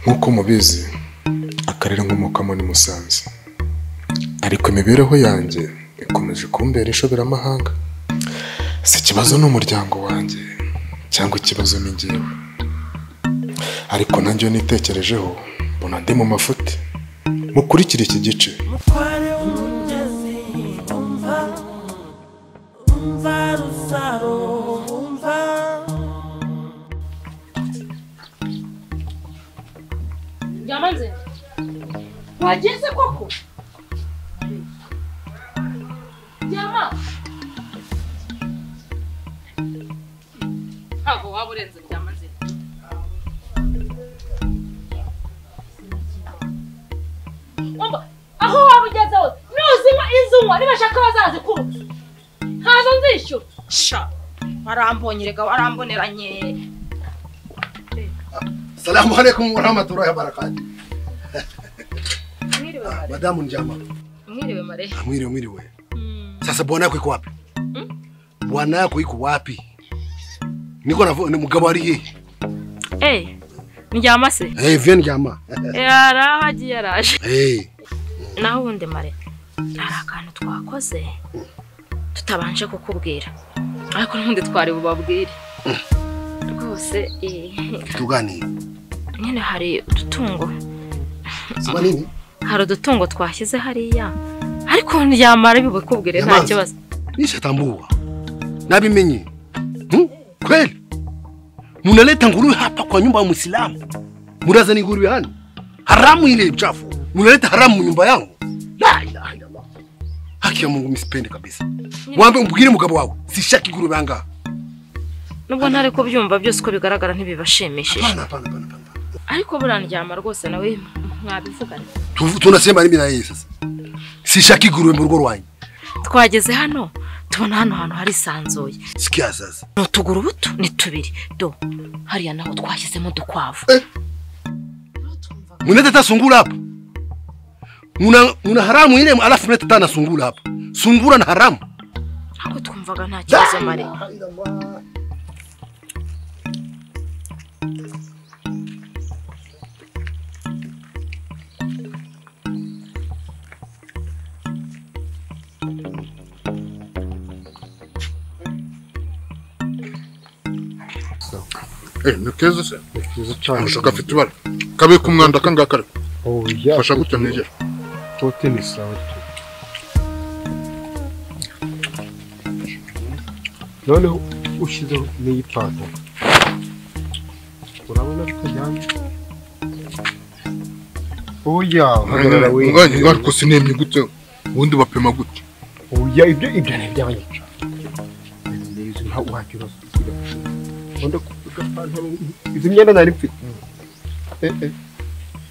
Nkuko mubizi akarere nkomokamo ni Musanze, ariko imibereho yanjye ikomeje kumbera inshoberamahanga. Si ikibazo n'umuryango wanjye cyangwa ikibazo ni njyewe, ariko nanjye iyo nitekerejeho mbona ndi mu mafuti. Mukurikire iki gice. Yamanze wageze koko Jama ntabwo waba urenze Ryamanze. Umva aho waba ugeze hose nuzinywa izunywa nibashaka bazazikurutsa ntazo nzishyura. Sha warambonye rega waramboneranye. Salamu alaikum wa rahmatullahi wa barakatuh. Madamu Njama. Mwiriwe mare. Mwiriwe mwiriwe. Sasa bwana yako iko wapi? Bwana yako iko wapi? Niko na mugabo ari he? Eh, Njama se? Eh, viens Njama. Yarahagiye yaraje. Eh. Naho ubundi mare. Hari akantu twakoze tutabanje kukubwira. Ariko n'ubundi twari bubabwire. Rwose tugani. Nyine hari udutungo. Saba nini? Hari udutungo twashyize hariya. Ariko ndyamara bibukubwire nta kibazo. Nishatambua. Nabimenye. Kweli? Munaleta nguruwe hapa kwa nyumba ya Muislamu. Muraza ni nguruwe hani? Haramu ile mchafu. Munaleta haramu mu nyumba yangu. La ilaha illallah. Haki ya Mungu misipende kabisa. Wambe umbwire mugabo wawe. Sishaki nguruwe anga. Nubwo ntari ko byumva byose uko bigaragara ntibibashimishije. Hapana hapana hapana. Ariko burandyama rwose nawe mwabivugana. Tunasema nimi na yeye sasa. Sishaki nguruwe mu rugo rwanjye. Twageze hano tubona hano hantu hari sanzuye. Sikia sasa. Nutuguru butu ni tubiri. Do hariya naho twashyizemo dukwavu. Munaleta ta sungura hapa. Muna haramu ile alafu mnaleta tana sungura hapa. Sungura na haramu. Ako twumvaga nta kibazo mare. Ni keza se? Ni keza cyane. Ushaka afite ibara. Kabika umwanda kangaka ariko. Oya. Fasha gutya nigera. Tote ni sawa. Noneho ushizeho n'iyi pantaro. Urabona bitajyanye? Oya, hagarara we. Nganye ariko sinemye gute? Ubundi bapima gute? Oya, ibyo ni ibyanyica. Neza nta wagira undi gapantaro izi myenda nari mfite.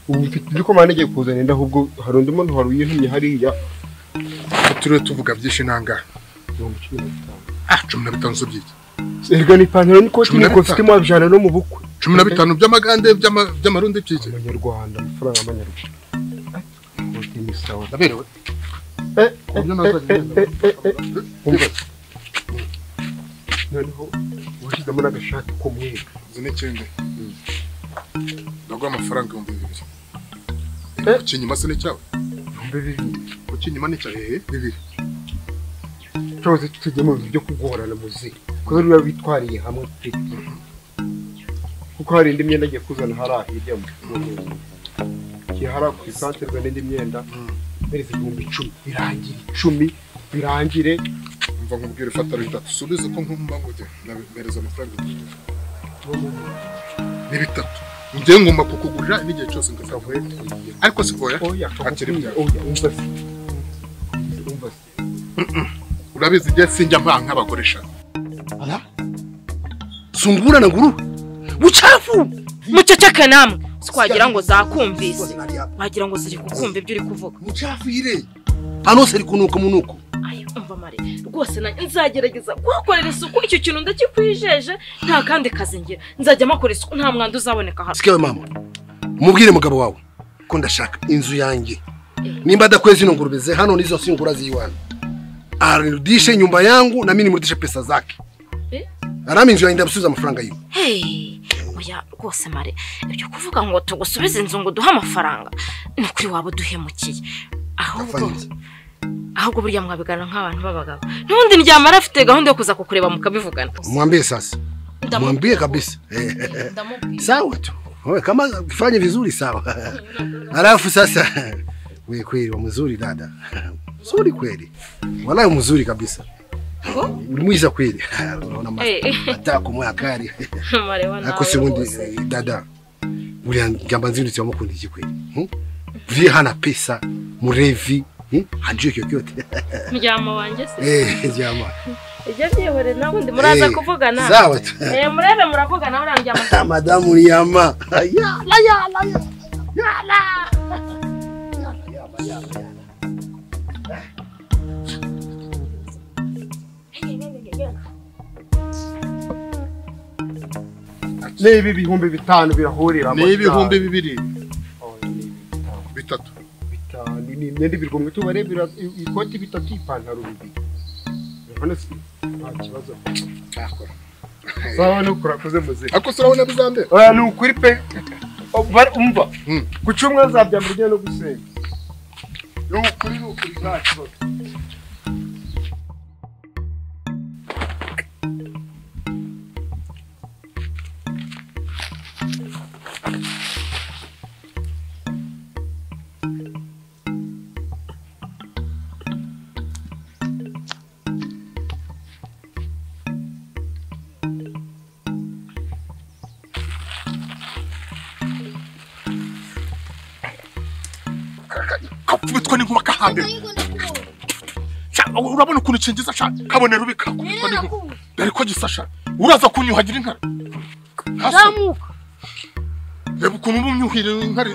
Ubu mfite ibyo komana ngiye kuzana inda ahubwo hari undi muntu wari uyintumye hariya. Turiwe tuvuga byinshi nanga. 15,000. Ah, 15 so byiki. Erega ni ipantaro ni koti ni kositimu wabijana no mu bukwe. 15 by'amagande by'amarundi byiki. Abanyarwanda amafaranga y'amanyarwanda. Koti ni sawa. Ndaberewe. Noneho washyizemo n'agashati k'umweru. Izi ni ikindi. Ndaguha amafaranga 2000. Kukinyuma se ni cyawe? 2000. Kukinyuma ni cyawe? 2. Cyose tujye mu bintu byo kugorana muzi. Kubera biba bitwariye hamwe pe. Kuko hari indi myenda ngiye kuzana hariya hirya mu hariya ku isantere n'indi myenda mpereza 10,000 birangire 10 birangire. Umva nkubwire fata bitatu subize ko nkumva ngo ujye mpereza amafaranga 3 ni bitatu ngiye ngomba kukugurira n'igihe cyose ngazavuye ariko sikoya akiri bya oya umva se umva se urabizi igihe sinjya mpanka abakoresha ala sungura na nguruwe buchafu muceceke namwe twagira ngo zakumvise wagira ngo ziri kukumva ibyo uri kuvuga muchafu ile anose iri kunuka munuko ayo Umva Mari, rwose nanjye nzagerageza kuhakorera isuku, icyo kintu ndakikwijeje, nta kandi kazi ngira. Nzajya makora isuku nta mwanda uzaboneka hano. Sikia mama. Mubwire mugabo wawe ko ndashaka inzu yanjye. Nimba adakwezi ino ngurube ze hano nizo singura ziwana. Arudishe nyumba yangu na mimi nimrudishe pesa zake. Arami inzu yanjye ndamusubiza amafaranga yiwe. Hey, oya rwose Mari, ibyo kuvuga ngo tugusubize inzu ngo duha amafaranga, ni ukuri waba duhemukiye. Ahubwo burya mwabigana nk'abantu b'abagabo. N'ubundi ndyamara afite gahunda yo kuza kukureba mukabivugana. Mwambie sasa. Mwambie kabisa. Ndamubwira. Sawa tu. Wewe kama ukifanya vizuri sawa. Alafu sasa wewe kweli wa mzuri dada. Mzuri kweli. Wallahi mzuri kabisa. Mwiza kweli. Unaona matako moya kali. Ako si ubundi dada. Uriya ngamba nzindutse wamukunda iki kweli? Vile hana pesa, murevi, hajui kyokyote. Mjama wanje se. Mjama. Ibyo byihore nabundi muraza kuvugana. Sawa tu. Murebe muravugana uriya mjama. Madamu Yama. Ya la ya la ya. Ya la. Ya la ya ya. Niba 5000 birahurira. Ni 2000. Bitatu. Bitanu ni imyenda ibiri ngo tubarebera ikoti bitatu ipantaro bibiri. Urabona se nta kibazo. Akora. Sawa nukura kuze muze. Ako surabona bizambe. Oya ni ukuri pe. Umva. Ku cyumwe azabyambara ujye no gusenga. Ni ukuri nta kibazo. Kapfubitwa n'inkuba kahambere. Urabona ukuntu ukingiza sha kabonera ubika kubitwa n'inkuba. Dore ko gisasha. Uraza kunyuhagira inkari. Zamuka. Reba ukuntu umyuhira inkari.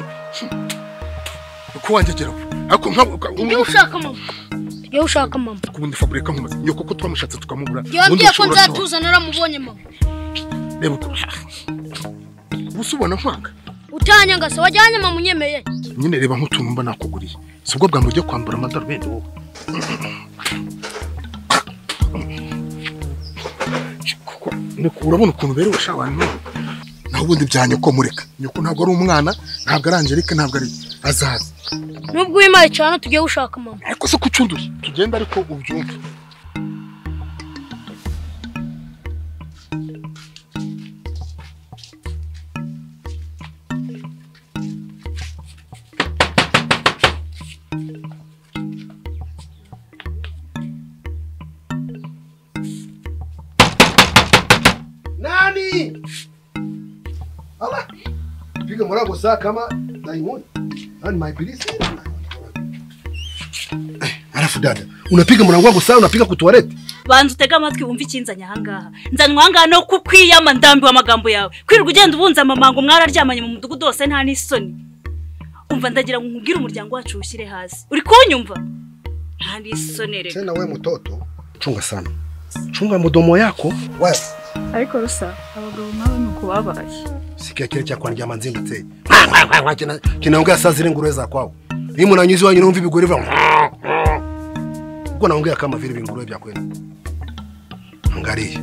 Uko wangegera. Ariko nka ibyo ushaka mama. Ibyo ushaka mama. Kubundi fabrika nkumaze. Nyoko ko twamushatse tukamubura. Yambwiye ko nzatuza naramubonye mama. Reba uko. Ubusubona nkwanga. Utanyanga se wajyanye mama unyemeye. Nyine reba nk'utuntu mba nakuguriye. Sibwo bwa mujye kwambura amadarubindi wowe. Niko urabona ukuntu berewe sha abantu. Naho ubundi bya nyoko mureka. Nyoko ntabwo ari umwana, ntabwo ari Angelique, ntabwo ari azaza. Nubwo wimaye cyane tugiye gushaka mama. Ariko se kucunduye. Tugenda ariko ubyumve. Nani? Allah. Piga murago saa kama daimoni. Nani maibilisi? Alafu dada, unapiga mlango wangu saa unapiga ku toilet. Banza utega amatwi wumva ikinzanya ahangaha. Nzanwa ahangaha no kukwiyama ndambiwe amagambo yawe. Kwirirwa ugenda ubunza amamango mwararyamanye mu mudugudu wose nta n'isoni. Umva ndagira ngo nkubwire umuryango wacu ushyire hasi. Uri kunyumva? Nta n'isoni reka. Tena we mtoto, chunga sana. Chunga mdomo yako. Wewe. Ariko rusa abagabo nabo nuko babaye. Sikia kile cha kwanjama nzindutse. Kinaongea saa zile nguruwe za kwao. Mimi mnanyuzi wanyu numva ibigori vya. Uko naongea kama vile vinguruwe vya kwenu. Angalia.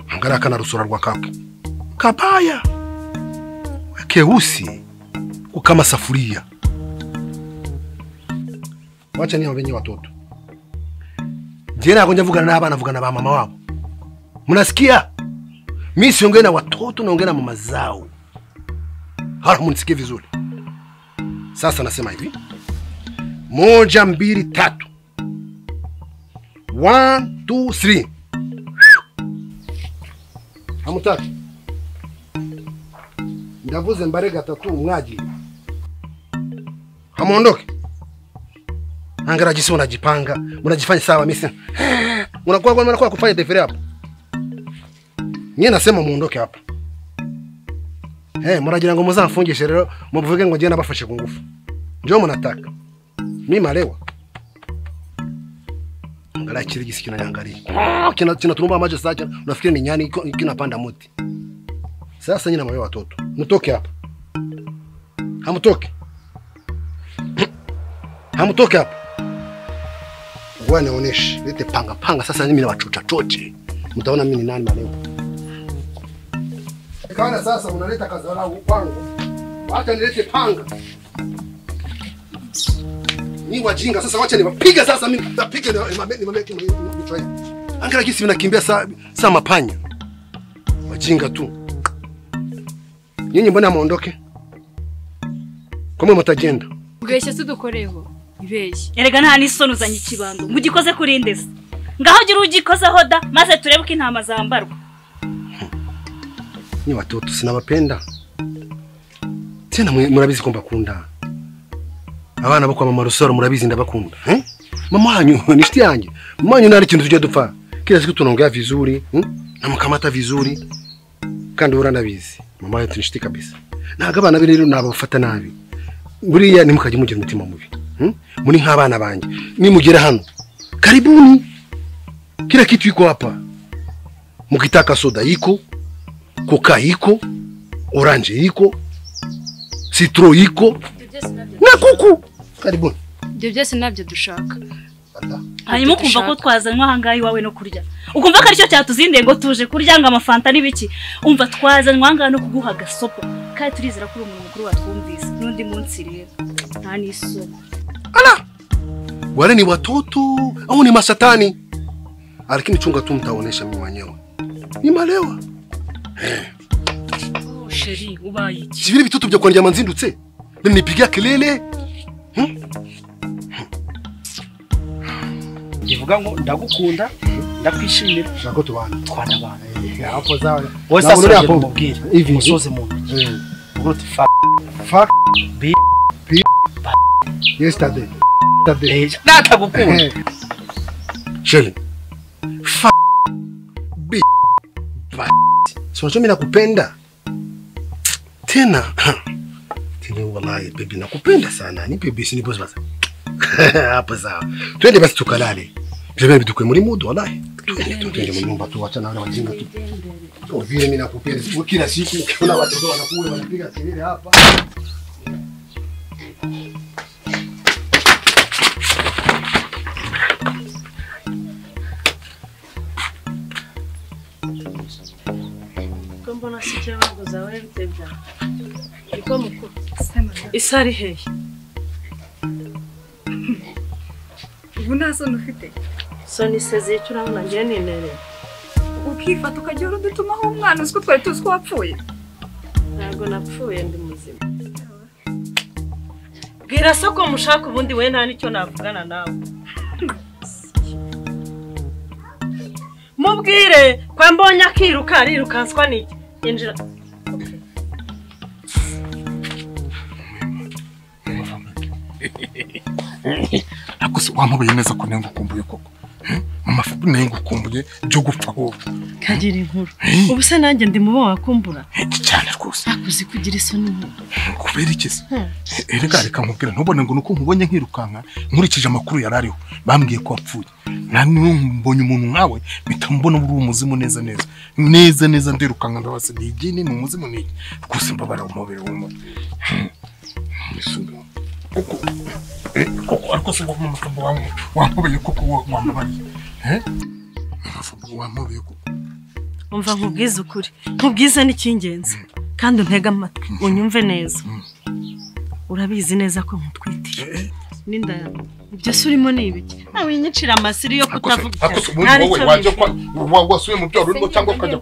Angalia kana rusura rwa kake. Kabaya. Keusi kama safuria. Wacha ni wenye watoto. Jera akonja vugana n'abana vugana ba mama wabo. Mnasikia? Mimi siongee na watoto naongea na mama zao. Halafu mnisikie vizuri. Sasa nasema hivi. 1 2 3. 1 2 3. Hamutaki. Ndavuze mbare gatatu mwaji. Hamuondoke. Angara jinsi unajipanga, unajifanya sawa mimi. Unakuwa kufanya defere hapa. Mimi nasema muondoke hapa. Muragira ngo muzamfungishe rero muvuge ngo ngiye nabafashe ku ngufu. Njoo munataka. Mimi malewa. Angalia kile gisi kinaniangalia. Kinaturumba macho sasa, unafikiri ni nyani kinapanda mti. Sasa nyinyi na mwe watoto, mtoke hapa. Hamtoke. Hamtoke hapa. Wewe nionyeshe, lete panga panga sasa mimi na wachocha choche. Mtaona mimi ni nani leo. Kana sasa unaleta kazi langu kwangu. Wacha nilete panga. Ni wajinga sasa, wacha niwapiga sasa mimi nitapiga ni mameki mtrai. Angalia jinsi vinakimbia saa mapanya. Wajinga tu. Nyinyi mbona muondoke? Kama mtagenda. Ubeshye se dukoreho. Ibeshye. Erega nta nisoni uzanye ikibando. Mugikoze kuri ndese. Ngaho gira ugikozeho da maze turebe uko intama zambarwa. Ni watoto sinabapenda. Tena murabizi ko mbakunda. Abana bo kwa mama Rusoro murabizi ndabakunda. Eh? Mama wanyu ni shiti yanjye. Mama wanyu nari kintu tujya dupfa. Kila siku tunaongea vizuri, Namukamata vizuri. Kandi uranabizi. Mama yetu ni shiti kabisa. Naga abana be rero nabafata nabi. Buriya nimukajye mugira umutima mubi. Muri nk'abana banje. Nimugera hano. Karibuni. Kila kitu iko hapa. Mukitaka soda iko, koka iko, orange iko, citro iko na kuku. Karibuni. Ibyo byose nabyo dushaka. Hanyuma ukumva ko twazanywa ahangaha iwawe no kurya. Ukumva ko aricyo cyatuzindiye ngo tuje kurya ngo amafanta n'ibiki. Umva twazanywa ahangaha no kuguha agasopo. Kandi turizera ko uri umuntu mukuru watwumvise. N'undi munsi rero nta n'isoni. Ala! Wale ni watoto au ni masatani? Lakini chunga tu mtaonesha mimi mwenyewe. Ni malewa. Oh sheri ubaye iki? Si vile vitoto bya kwanjya manzindutse. Mnipigia kelele. Ivuga ngo ndagukunda ndakwishimira shaka tubana twana bana. Hapo sawa. Wewe sasa umubwire hivi musoze mu ntoki. Uguruti fuck fuck b b yesterday. Natagukunda. Sheri. F B B. So mimi nakupenda. Tena. Tena wallahi baby nakupenda sana. Nipe bisi nipo sasa. Hapo sawa. Twende basi tukalale. Bebe tukwe muri mudu wallahi. Twende mu nyumba tu acha na wale wajinga tu. Vile mimi nakupenda. Kila siku ukiona watoto wanakuwa wanapiga kelele hapa. Mbona sikia wangu za wewe mtebya. Niko mukuru. Isari hehe. Ubu nta soni ufite. Soni seze icyo urabona ngiye ninere. Ukifata ukajya urudutumaho umwana uziko twari tuzi ko wapfuye. Ntabwo napfuye ndi muzima. Bwira soko mushaka ubundi we nta nicyo navugana nawe. Mubwire kwa mbonye akiruka arirukanswa niki. Injira. Okay. Akusi wamubaye neza ko nengo kumbuye koko. Mama Fabu nengo kumbuye byo gupfa ahubwo. Kagira inkuru. Ubu se nanjye ndi mubo wakumbura. Cyane rwose. Akuzi kugira isoni nke. Kubera iki se? Erega reka nkubwira ntubone ngo nuko nkubonye nkirukanka nkurikije amakuru yarariho. Bambwiye ko wapfuye. Nani mbonye umuntu nkawe mitambona uri umuzimu neza neza. Neza neza ndirukanka ndabaze ni igini ni umuzimu ni iki. Rwose mbabara umubiri w'umuntu. Koko koko ariko se ngo mama Fabu wampobeye koko wambabariye. Mama Fabu wampobeye koko. Umva nkubwize ukuri. Nkubwize n'ikingenzi kandi untega amatwi unyumve neza. Urabizi neza ko nkutwitiye. Ninda ibyo se urimo ni ibiki? Nawe winyicira amasiri yo kutavuga. Wowe wajya kwa wasuye mu byaro urimo cyangwa ukajya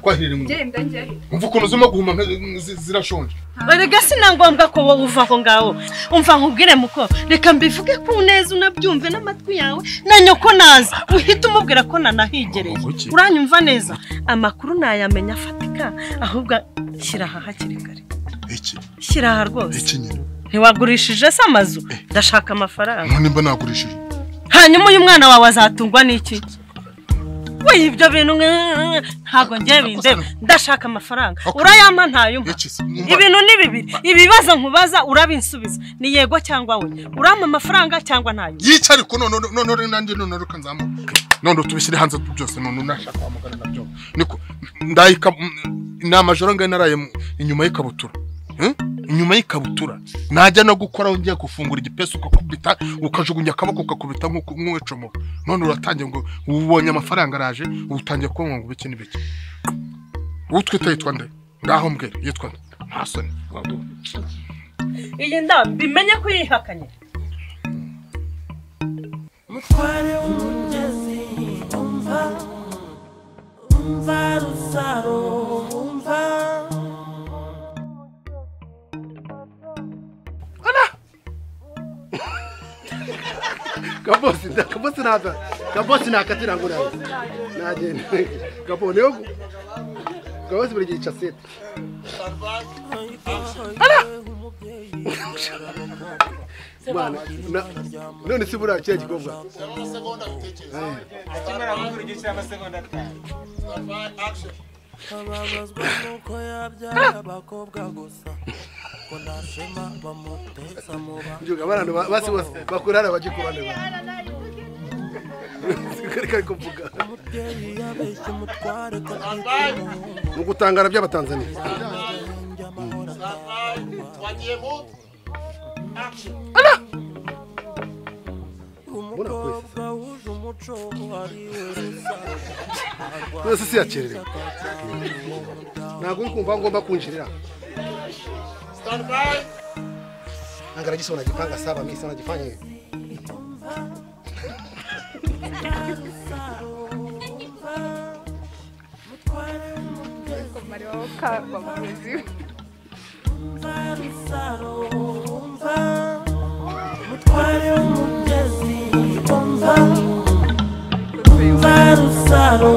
kwahirira inkuru. Genda njye. Umva ukuntu zirimo guhuma zirashonje. Erega sina ngombwa ko wowe uva aho ngaho. Umva nkubwire muko reka mbivuge ku neza unabyumve n'amatwi yawe na nyoko naza uhita umubwira ko nanahigereye. Uranyumva neza? Amakuru nayamenya afatika ahubwo shyira aha hakiri kare. Iki? Shyira aha rwose. Iki nyine. Ntiwagurishije se amazu? Ndashaka amafaranga. None mba nagurishije. Hanyuma uyu mwana wawe azatungwa n'iki? Ibyo bintu ntabwo ngiye bindeba, ndashaka amafaranga. Urayampa ntayumpa. Ibintu ni bibiri, ibibazo nkubaza urabinsubiza ni yego cyangwa we. Urampa amafaranga cyangwa ntayo? Yica ariko none nanjye none reka nzamuke. None tubishyire hanze byose, none nashaka kwamagana nabyo. Niko ndayika namajoro ngaye naraye inyuma y'ikabutura. Inyuma y'ikabutura najya no gukora ngiye gufungura igipesu ukakubita ukajugunya akaboko ukakubita nk'uwecomo. None uratangiye ngo ubonye amafaranga araje, utangiye kunywa ngo biki n'ibiki. Utwita yitwa nde? Ngaho mbwira yitwa nde? Nta soni. Iyi nda mbimenye ko yihakanye. Mutware w'umugezi umva umva rusaro umva. Kabosi nada. Kabosi nakatira ngo nawe. Nagenda. Kabone yo. Kabosi buri gihe chasete. Ala. Bana, none si bura cye gikobwa. Akimara gukora igice cy'amasegonda 5. Ababazwa nuko yabyara abakobwa gusa. Ko nashema bamutesa muba. Njuga barano basi bose bakurara bagikubane. Karika kuvuga. Mu gutangara by'abatanzania. Ala! Mbona kwese. Nose si yakererewe. Ntabwo uri kumva ngomba kunjirira. Stand by. Angalia jinsi unajipanga saba, mimi sana najifanya hivi. Mutware umugezi umva umva rusaro.